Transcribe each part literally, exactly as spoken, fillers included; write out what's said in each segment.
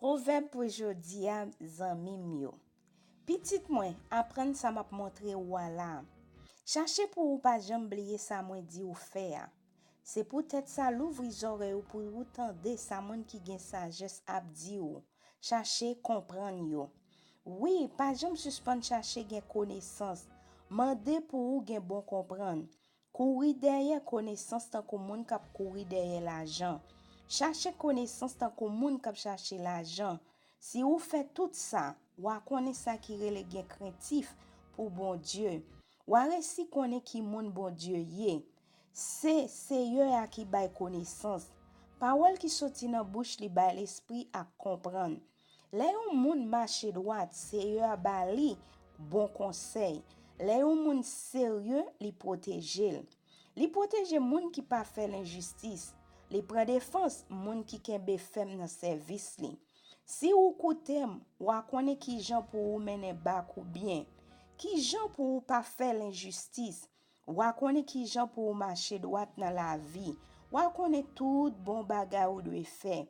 Pwovèb pou jodi a, zanmi m yo. Pitit mwen, aprann sa m ap montre ou a la a. Chache pou ou pa janm bliye sa mwen di ou fè a. Se poutèt sa, louvri zòrèy ou pou ou tande sa moun ki gen sajès ap di ou. Chache konprann yo. Wi, pa janm sispann chache gen konesans. Mande pou ou gen bon konprann. Kouri dèyè konesans tankou moun k ap kouri dèyè lajan. Chache konesans tankou moun k ap chache lajan. Si ou fè tout sa, w a konnen sa ki rele gen krentif pou Bondye. W a resi konnen ki moun Bondye ye. Se Seyè a ki bay konesans. Pawòl ki soti nan bouch li bay lespri ak konprann. Lè yon moun mache dwat, Seyè a ba li bon konsèy. Lè yon moun serye, li pwoteje l. Li pwoteje moun ki pa fè l enjistis. Li pran defans moun ki kenbe fèm nan sèvis li. Si ou koute m, w a konnen ki jan pou ou mennen bak ou byen, ki jan pou ou pa fè l enjistis. W a konnen ki jan pou ou mache dwat nan lavi. W a konnen tout bon bagay ou dwe fè.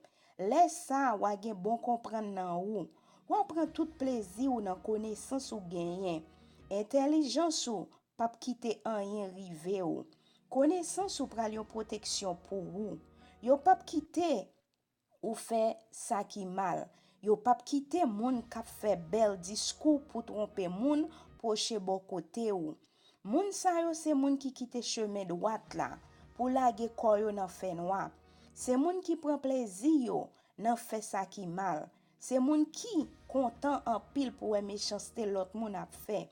Lè sa a, w a gen bon konprann nan ou. W a pran tout plezi w nan konesans ou genyen. Entèlijans ou p ap kite anyen rive w. Konesans ou pral yon pwoteksyon pou ou. Yo p ap kite ou fè sa ki mal. Yo p ap kite moun k ap fè bèl diskou pou twonpe moun pwoche bò kote ou. Moun sa yo se moun ki kite chemen dwat la pou lage kò yo nan fènwa. Se moun ki pran plezi yo nan fè sa ki mal. Se moun ki kontan anpil pou wè mechanste lòt moun ap fè.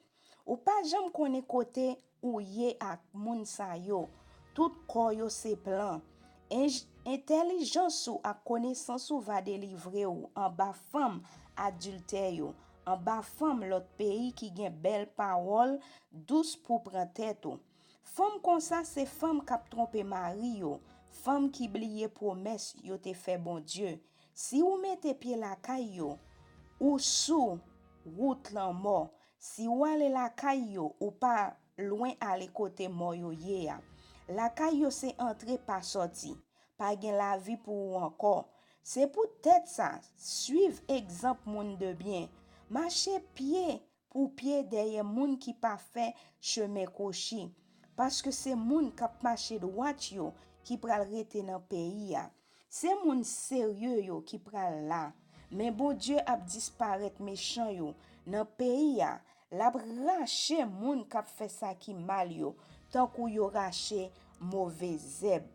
Ou pa janm konnen kote ou ye ak moun sa yo. Tout kò yo se plan. Enj- entèlijans ou ak konesans ou va delivre w anba fanm adiltè yo, anba fanm lòt peyi ki gen bèl pawòl dous pou pran tèt ou. Fanm konsa se fanm k ap twonpe mari yo, fanm ki bliye pwomès yo te fè Bondye. Si ou mete pye lakay yo, ou sou wout lanmò. Si w ale lakay yo, ou pa lwen ale kote mò yo ye a. Lakay yo se antre pa sòti. Pa gen lavi pou ou ankò. Se poutèt sa, swiv egzanp moun de byen. Mache pye pou pye dèyè moun ki pa fè chemen kwochi. Paske se moun k ap mache dwat yo ki pral rete nan peyi a. Se moun serye yo ki pral la. Men Bondye ap disparèt mechan yo nan peyi a. L ap rache moun k ap fè sa ki mal yo, tankou yo rache move zèb.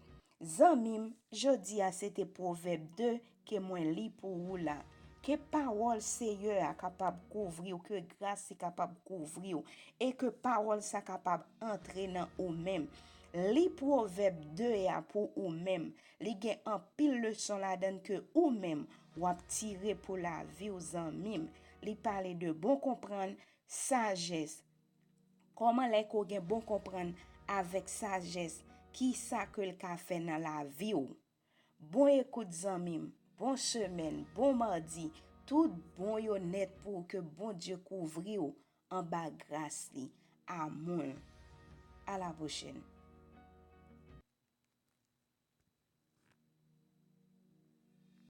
Zanmi m, jodi a se te Pwovèb de ke mwen li pou ou la. Ke pawòl Seyè a kapab kouvri w, ke gras li kapab kouvri w, e ke pawòl sa kapab antre nan ou menm. Li Pwovèb de a pou ou menm. Li gen anpil leson ladan l ke ou menm w ap tire pou lavi w, zanmi m. Li pale de bon konprann, sajès. Kòman lè ke w gen bon konprann avèk sajès, ki sa ke l ka fè nan lavi w? Bon ekout, zanmi m. Bon semèn, bon madi. Tout bon yo nèt pou w, ke Bondye kouvri w anba gras li. Amoun. A la pwochèn.